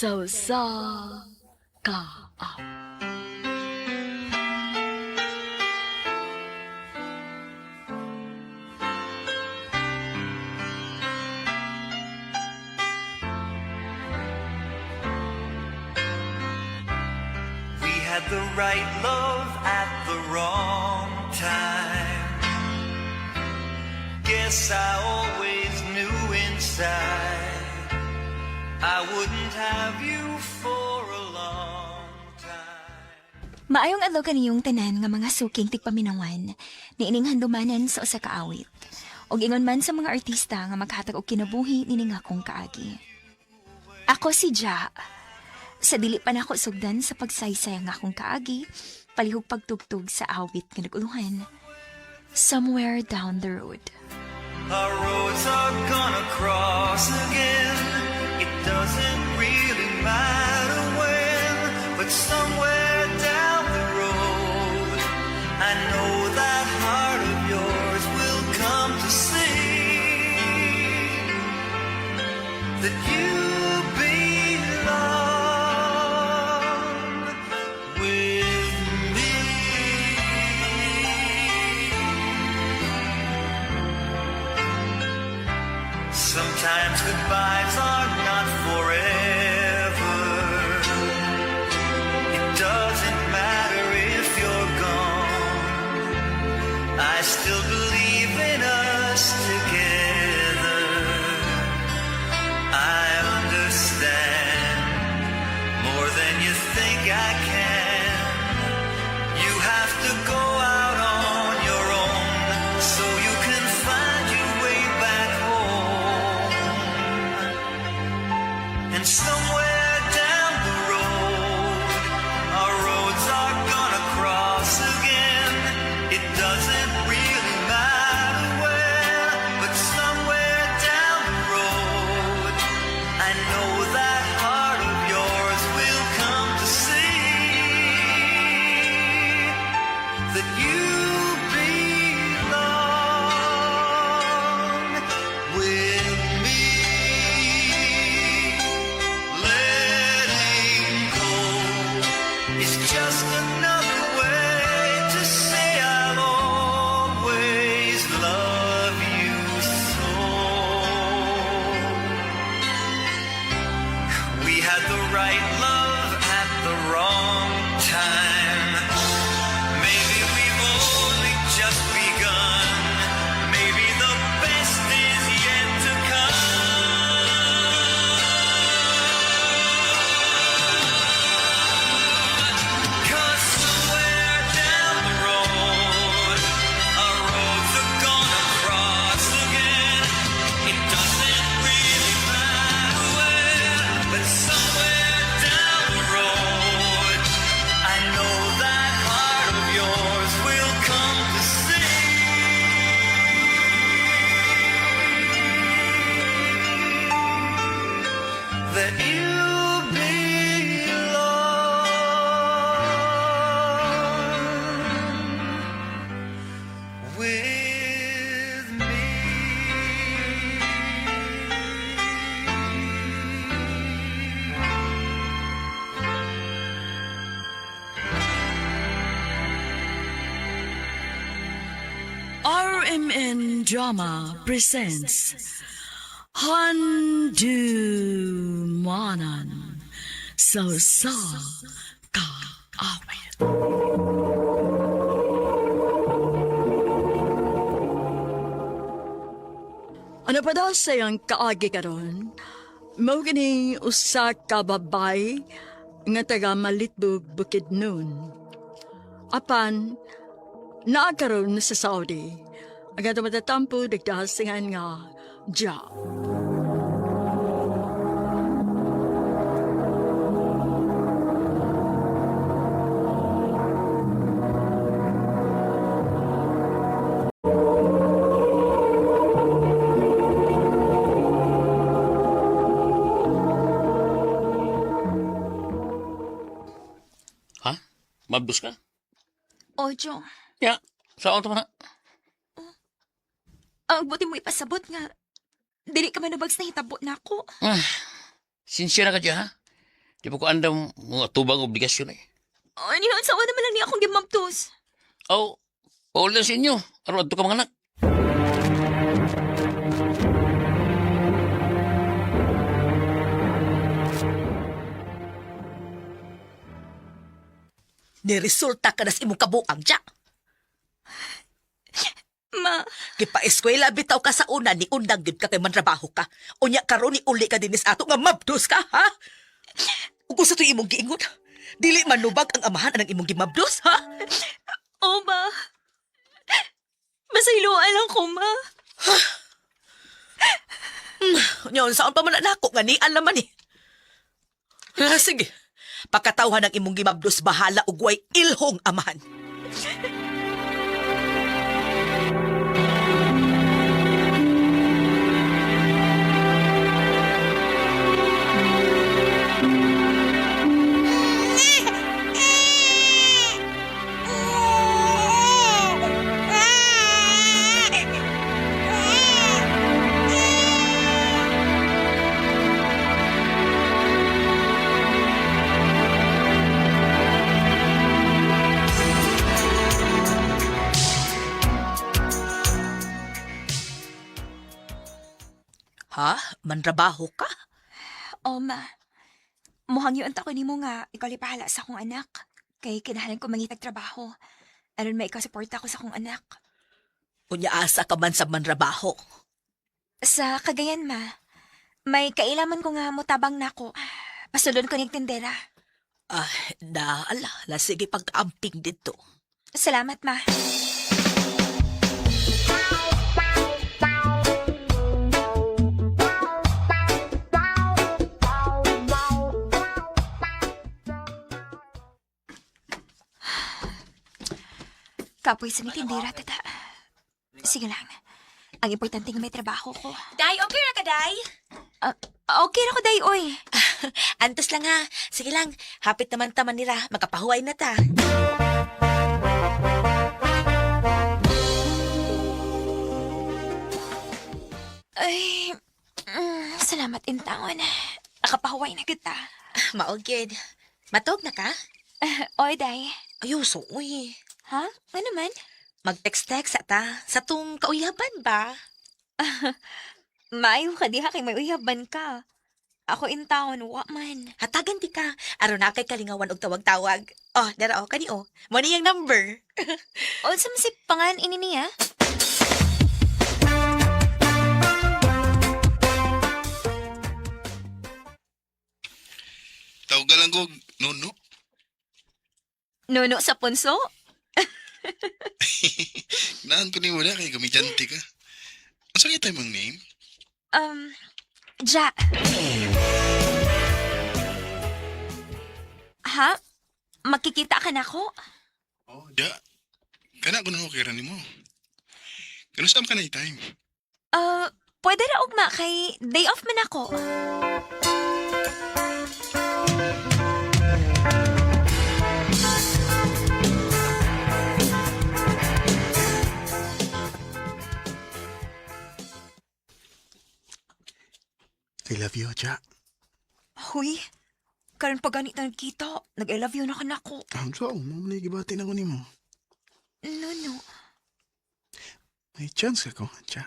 Sa usa ka awit. We had the right love at the wrong time. Guess I always knew inside I wouldn't have you for a long time. Maayong adlaw kaniyong tanan nga mga suking tigpaminawan, niining handumanan sa usa ka awit. Og ingon man sa mga artista nga maghatag og kinabuhi nining akong kaagi. Ako si Ja. Sa dili pa nako sugdan sa pagsaysay ang akong kaagi, palihog pagtugtog sa awit nga naguluhan. Somewhere Down the Road. Our roads are gonna cross again. It doesn't really matter when, but somewhere down the road, I know that heart of yours will come to see that you belong with me. Sometimes goodbyes are not forever. It doesn't matter if you're gone. I still believe in us together. I understand more than you think I can. You have to go out on your own so you can find your way back home. And somewhere down the road, our roads are gonna cross again. It doesn't really matter where, but somewhere down the road, I know that heart of yours will come to see that you belong with me. Letting go is just another way to say I'll always love you so. We had the right love at the wrong time. Maybe we've only just begun. Maybe the best is yet to come. 'Cause somewhere down the road, our roads are gonna cross again. It doesn't really matter where, but somewhere down the road, I know that heart of yours will come to see that you belong with me. RMN Drama presents Handumanan sa usa ka awit. Ano pa daw sa iyang kaagi karon? Mao gani usa ka babay nga taga Malitbog, Bukidnon. Apan naa karon sa Saudi. Ang ato matatampo nagdasingan nga Ja. Ha? Mabdos ka? Ojo, Ya, saan to man na? ang buti mo ipasabot nga dili ka manubags na hitabo na ako. Ah, sincere ka dyan, ha? Di pa ko andam mga tubang obligasyon eh. Ano yun? Sa naman lang niya akong gimabdos. Aw, paul na sa inyo. Aron adto ka mga anak. Niresulta ka na sa imong kabuang, ja. Ma, Gipa-eskwela bitaw ka sa una ni undang gyud ka kay mantrabaho ka. Unya karon ni uli ka dinis ato nga mabdos ka, ha? Ug unsa to'y imong giingon? Dili manubag ang amahan anang imong gimabdos, ha? oh ma. Masayloan lang ko, ma. Unya unsaon pa man nako nga ni alaman eh. Ah, sige. Pagkatawhan ang imong gimabdos bahala og way ilhong amahan. Ha? Mantrabaho ka? Oh, ma. Muhang yun ko nimo nga ikaw lipahala sa akong anak. Kay kinahanglan ko mangitag trabaho. Aron may ikaw-suporta ko sa akong anak. Unya asa ka man sa mantrabaho. Sa Cagayan, ma. May kailaman ko nga motabang nako. Pasulon ko ning tindera. Ah, naala, la sige pag-amping dito. Salamat, ma. Kapoy sa ni tindera, tata. Sige lang. Ang importante nga may trabaho ko. Day, okay ra ka, Day? Ah, okay ra ko, day, oy. Antos lang ha. Sige lang, hapit naman ta manira. Makapahuway na ta. Ay, salamat intangon. Nakapahuway na kita. Mao gyud. Matog na ka? Oy, day. Ayaw, so uy. Ha? Ano man? Mag-text-text sa ta. Sa tong kauyaban ba? Maayo ka diha kay may uyaban ka. Ako in town, wa man. Hatagan di ka. Aron na kay kalingawan og tawag-tawag. Oh, dara oh, kani oh. Mo ni yang number. Unsa man si pangalan ini niya? Tawag lang ko, nuno. Nuno sa punso? Naan ko ni wala kay gumidyante ka. Ang sakit tayo mong name? Ja. Ha? Makikita ka na ako? Oh, ja. Kana ko na okay ra nimo. Kano saan ka na time? Pwede ra ugma kay day off man ako. I love you, ja. Huy, karon pa ganit na nagkita. Nag-I love you na ka nako. So, mo na gibati na ko nimo. Nuno. May chance ka ko, ja.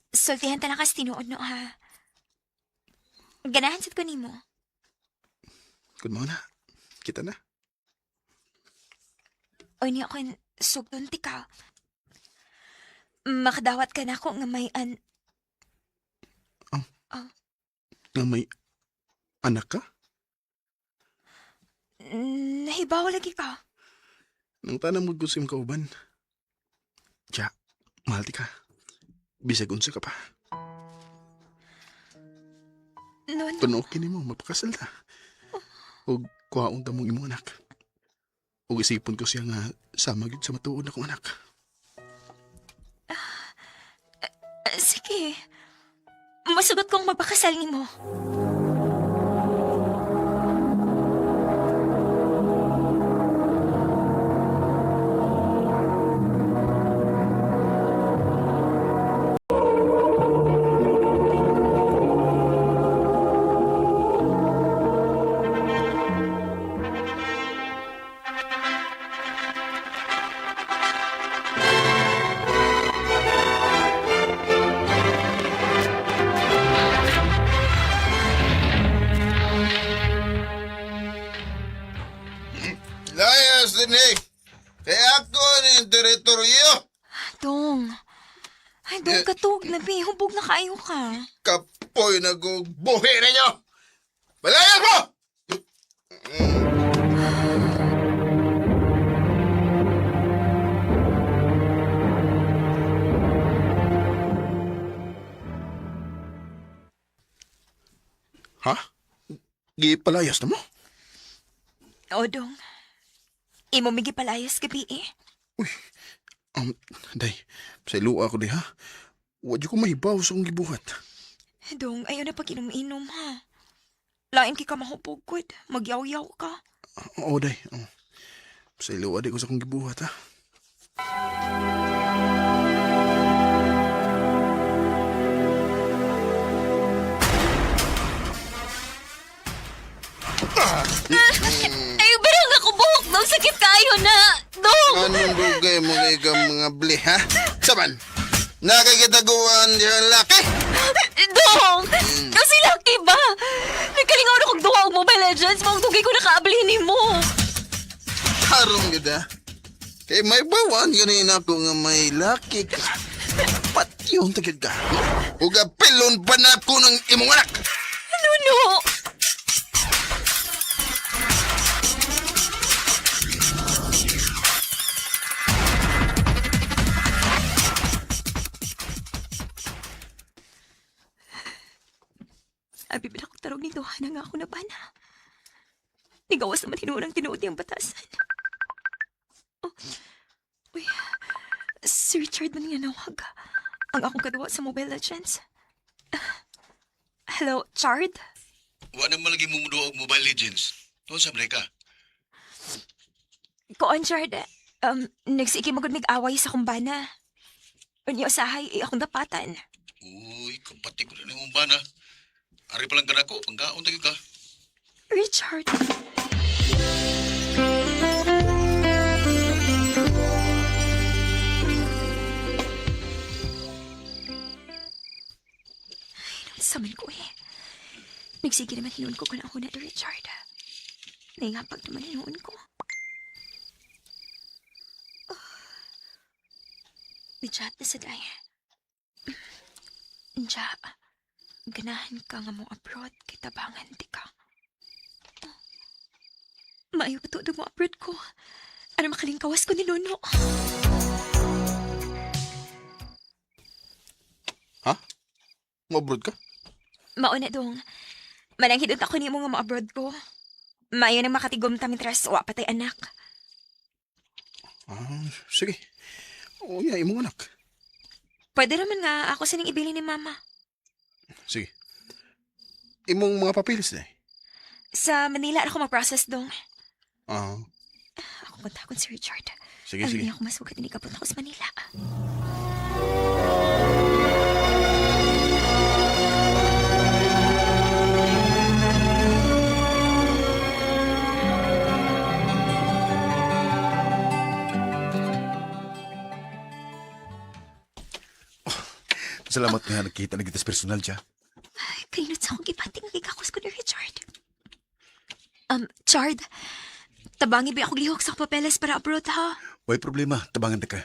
Sultihan ta lang kas tinuod no ha. Ganahan sad ko nimo. Good mo na. Kita na. Oy niya ako sugdon ti ka. Makadawat ka na ako nga may an... Nga may anak ka? Nahibaw lagi ka. Nang tanang mo gusto yung kauban. Ja, mahal ti ka. Bisag unsa ka pa. Nun, Kung okay nimo, mapakasal ta. O kuhaon ta mong imong anak. O isipon ko siya nga sama gyud sa matuod akong anak. sige. Masugot kong mapakasal nimo. dinhi. Kaya ako ni teritoryo. Dong. Ay, dong, katug na, be. Hubog na kaayo ka. Kapoy na buhi ninyo. Balayan mo! Ha? Gipalayas na mo? O, dong. Imo migi palayas gabi eh. Day, sa iluwa ko di ha. Wa ko mahibaw sa akong gibuhat. Dong, ayaw na pag inom-inom ha. Lain kay ka mahupog, good. Magyaw-yaw ka. Oo, day. Oo. Sa iluwa di ko sa akong gibuhat ha. Ay, barang ako buhok, dong. Sakit kayo na. Dong! Anong dugay mo kay ka mga bli, ha? Saban, nakikitaguan diyan laki. Dong! Kasi laki ba? Nagkalingaw na kong duha og Mobile Legends. Maong dugay ko nakaabli ni mo. Harong gid ha. Kay may bawan ganina ko nga may laki ka. Patyon tagid ka. Ug apilon pa na ko ng imong anak. Nuno! Abi ba akong tarog nito, hana nga ako na bana. Nigawas naman hinuunang tinuod niyang batasan. Oh. Uy, si Richard man nga nawag. Ang akong kaduwa sa Mobile Legends. Hello, Chard? Wa na malagi mo muduha og Mobile Legends. Tuon sa ka. Koon, Chard. Nagsige magud mig-away sa kumbana. Unya usahay, eh, akong dapatan. Uy, kapatid ko na nimong bana. Ari pa lang ka nako, pangkaon tayo ka. Richard. Ay, saman ko eh. Nagsige naman hinuon ko kung ako na Richard. Naingapag naman hinuon ko. Oh. May-chat na sa day. Nja, ganahan ka nga mo abroad kay tabangan di ka. Maayo pa tuod mo abroad ko. Ano makalingkawas ko ni Nuno? Ha? Mo-abroad ka? Mauna dong. Mananghidot ako nimo nga mo-abroad ko. Maayo nang makatigom ta mitras wa patay anak. Ah, sige. Oo, yeah, imong anak. Pwede raman nga ako sining ibili ni mama. Sige. Imong mga papilis day. Sa Manila ako mag-process dong. Ah, Ako kontakon si Richard. sige, Alam sige. niya ako masugat ni kapunta ko sa Manila. Salamat nga nakita na kita sa personal siya. Ay, kainot sa akong gipating nga gikakos ko ni Richard. Chard, tabangi ba ako lihok sa akong papeles para abroad ha? Way problema, tabangan ta ka.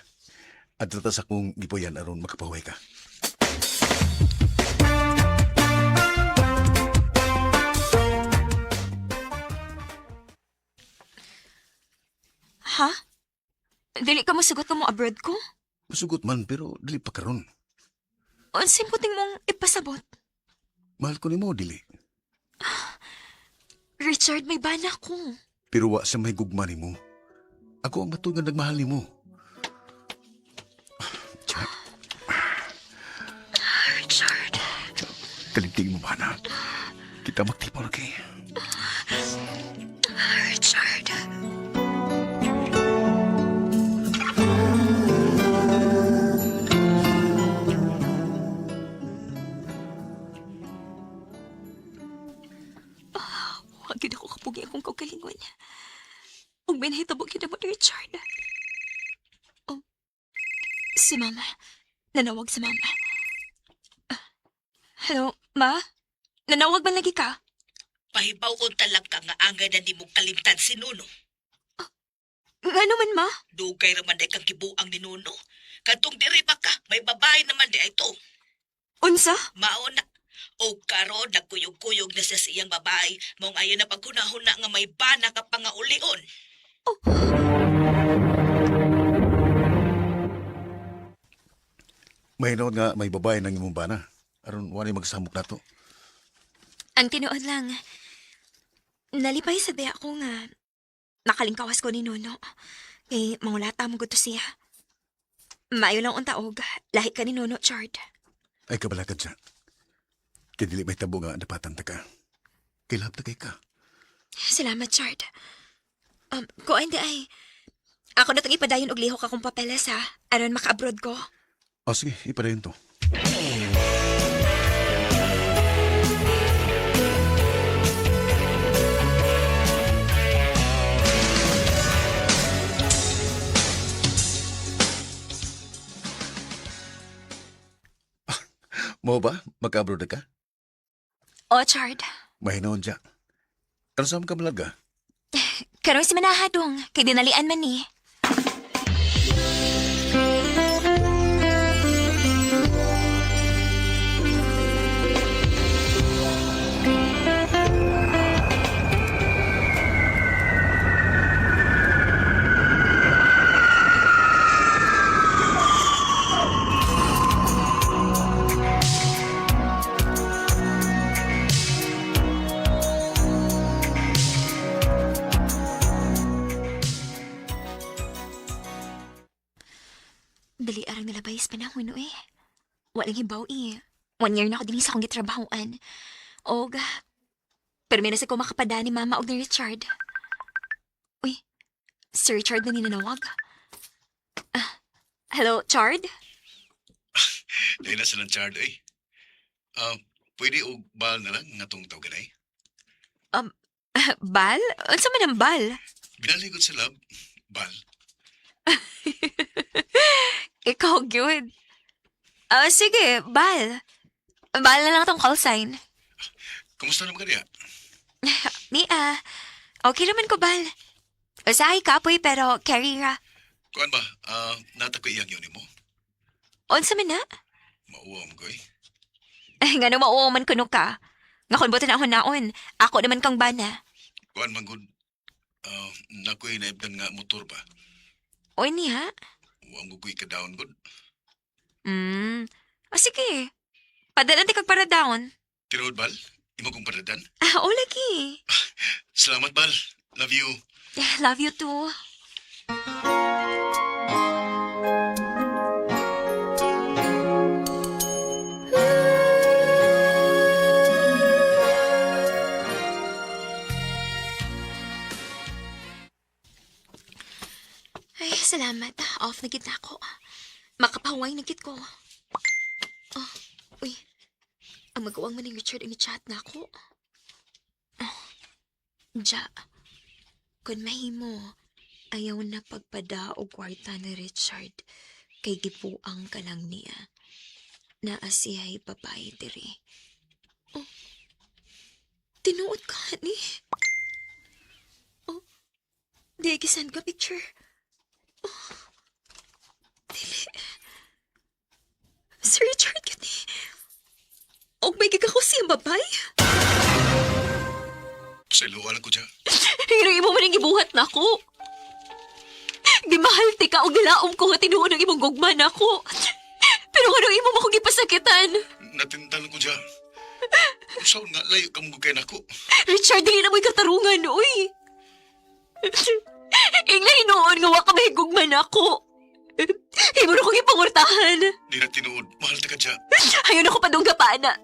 At sa akong gipuyan aron makapahuway ka. Ha? Dili ka mo sugot mo abroad ko? Masugot man pero dili pa karon. Unsay puting mong ipasabot? Mahal ko nimo dili. Richard, may bana ko. Pero wa sa may gugma nimo. Ako ang matug nga nagmahal nimo. Tiya, Richard. kalimting mo ba na? Kita magtipon, okay? Richard. Ah, Huwag yun ako kapugi akong kaugalingon. Ug may nahitabo yun mo ni Richard. Oh, si Mama. Nanawag si Mama. Ah, hello, Ma? Nanawag man lagi ka? Pahibaw unta lang ka nga angay na nimo kalimtan si Nuno. Ngano man, ma? Dugay ra man day kang gibuang ni Nuno. Kadtong diri pa ka, may babae naman di ay to. Unsa? Mao na. O karon nagkuyog-kuyog na siya sa iyang babae, mao ngayon na paghunahuna nga may bana ka pa nga ulion. May hinoon nga may babae ng imong bana. Aron wala magsamok nato. Ang tinuod lang, nalipay sa daya ko nga nakalingkawas ko ni Nuno. Kay mangulata mo gusto siya. Maayo lang unta og lahi ka ni Nuno, Chard. Ay kabalakad siya. Kay dili may tabo nga napatan ta ka. Kay lahab ta kay ka. Salamat, Chard. Kuan di ay, ako na itong ipadayon og lihok akong papeles ha, aron maka-abroad ko. O sige, ipadayon to. Mo ba? Magka-abroad na ka? O, Chard. Mahinoon siya. Ano sa ka malaga? Karon si Manahadong, kay dinalian man ni. Dali arang nalabay sa panahon no eh. Walang hibaw eh. 1 year na ako din sa akong gitrabahoan. Og, pero may nasa ko makapada ni Mama og ni Richard. Uy, si Richard na ninanawag. Ah, hello, Chard? Dahil na silang chard eh. Ah, pwede og bal na lang nga tong tawagan ay. Bal? Unsa man ang bal? Binaligod sa lab, bal. Ikaw, good. Ah, sige, bal. Bal na lang tong call sign. Kumusta naman ka diya? Ni ah, okay naman ko, bal. Usahay kapoy pero carry ra. Kuan ba, nata ko iyang yun mo. Unsa man na? Mauwa mo ko eh. Ay, nga mauwa man kuno ka. Nga kun butan ako naon. Ako naman kang bana. Kuan man gud, nakoy naibdan nga motor ba? Oy niya. Wa mo ko'y ka-down gud. O sige. Padalan ti kag para down. Tinuod bal, imo kong padadan. Ah, o lagi. Salamat bal. Love you. Love you too. Ay, salamat. Off na gid na ako. Makapahuway na gid ko. Oh, uy. Ang magawang man ni Richard ang chat na ako. Oh, ja. Kung mahimo, ayaw na pagpada og kwarta ni Richard kay gipuang ka lang niya. Naa siya'y babae diri. Oh, tinuod ka ni. Oh, di send ka picture. Oh, dili. Si Richard gani. Og may gigako siyang babae. Sa iluwa lang ko siya. Pero imo man ang gibuhat nako. Gimahal ti ka og gilaom ko nga tinuod ang imong gugma nako. Pero ngano imo mo ko gipasakitan? Natintal ko siya. Usaw nga layo ka mo kay nako. Richard, dili na mo'y katarungan, uy. Ingla hinuon nga wa ka mahigugma nako. Imo na ko gipangortahan. Di na tinuod. Mahal ta ka siya. Ayaw na ko padungga pa, ana.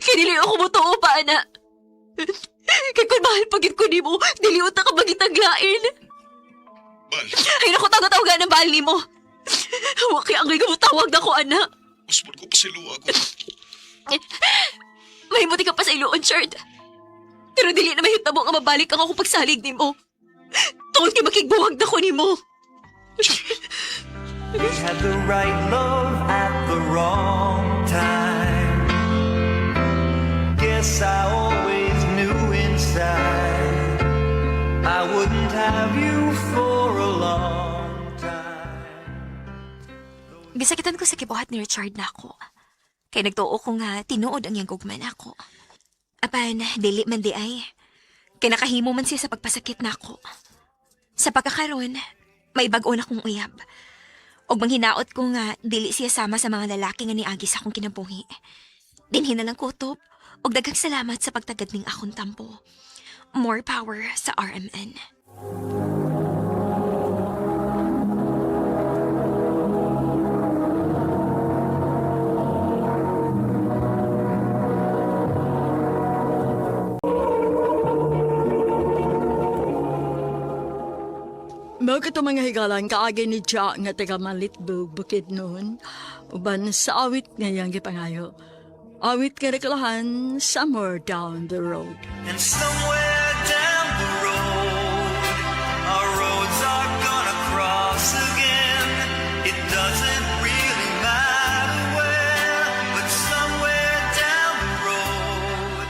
Kinili ako mo tuo pa, ana. Kay kung mahal pagit ko nimo, dili unta ka magitaglain. Bal, Ay, naku, tawag-tawagan ang bahal nimo. Huwag kay angay tawag na ko, ana. usbon ko pa sa iluwa ko. Mahimuti ka pa sa iloon, Chard. Pero dili na mahitabo nga mabalik ang akong pagsalig nimo. Tungod kay makigbuwag na ko nimo. We had the right love at the wrong time. Guess I always knew inside I wouldn't have you for Gisakitan ko sa kibuhat ni Richard nako. Kay nagtuo ko nga tinuod ang iyang gugma nako. Apan, dili man di ay. Kay nakahimo man siya sa pagpasakit nako. Sa pagkakaroon, may bag-o na kong uyab. Og manghinaot ko nga dili siya sama sa mga lalaki nga niagi sa akong kinabuhi. Dinhi na lang kutob og daghang salamat sa pagtagad ning akong tampo. More power sa RMN. Mao kato mga higalan kaagi ni Ja nga taga Malitbog, Bukidnon, uban sa awit nga iyang gipangayo. Awit nga rekalahan, "Somewhere Down the Road." And somewhere down the road, our roads are gonna cross again. It doesn't really matter where, but somewhere down the road,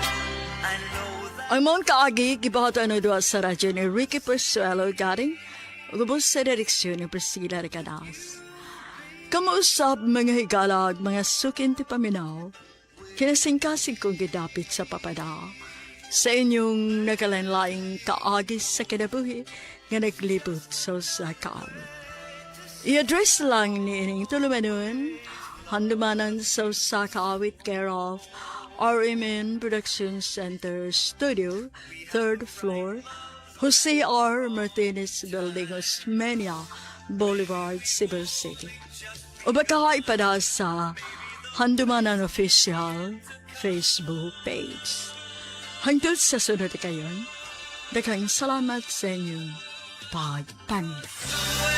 I know that. Ang maong kaagi, gibuhatan na duwa sa radyo ni Ricky Persuelo Garing, ug ubos sa direksyon ni Priscilla Recanas. Kamuusap mga higalag, mga sukin ti paminaw, kinasingkasing kong gidapit sa papada, sa inyong nakalanlaing kaagi sa kinabuhi nga naglibot sa usa ka awit. I-address lang ni ining tulumanon, handumanan sa usa ka awit, care of RMN Production Center Studio, third floor, Jose R. Martinez Building, Osmeña Boulevard, Cebu City. O baka ipada sa Handumanan Official Facebook page. Hangtod sa sunod kayon, daghang salamat sa inyong pagpangita.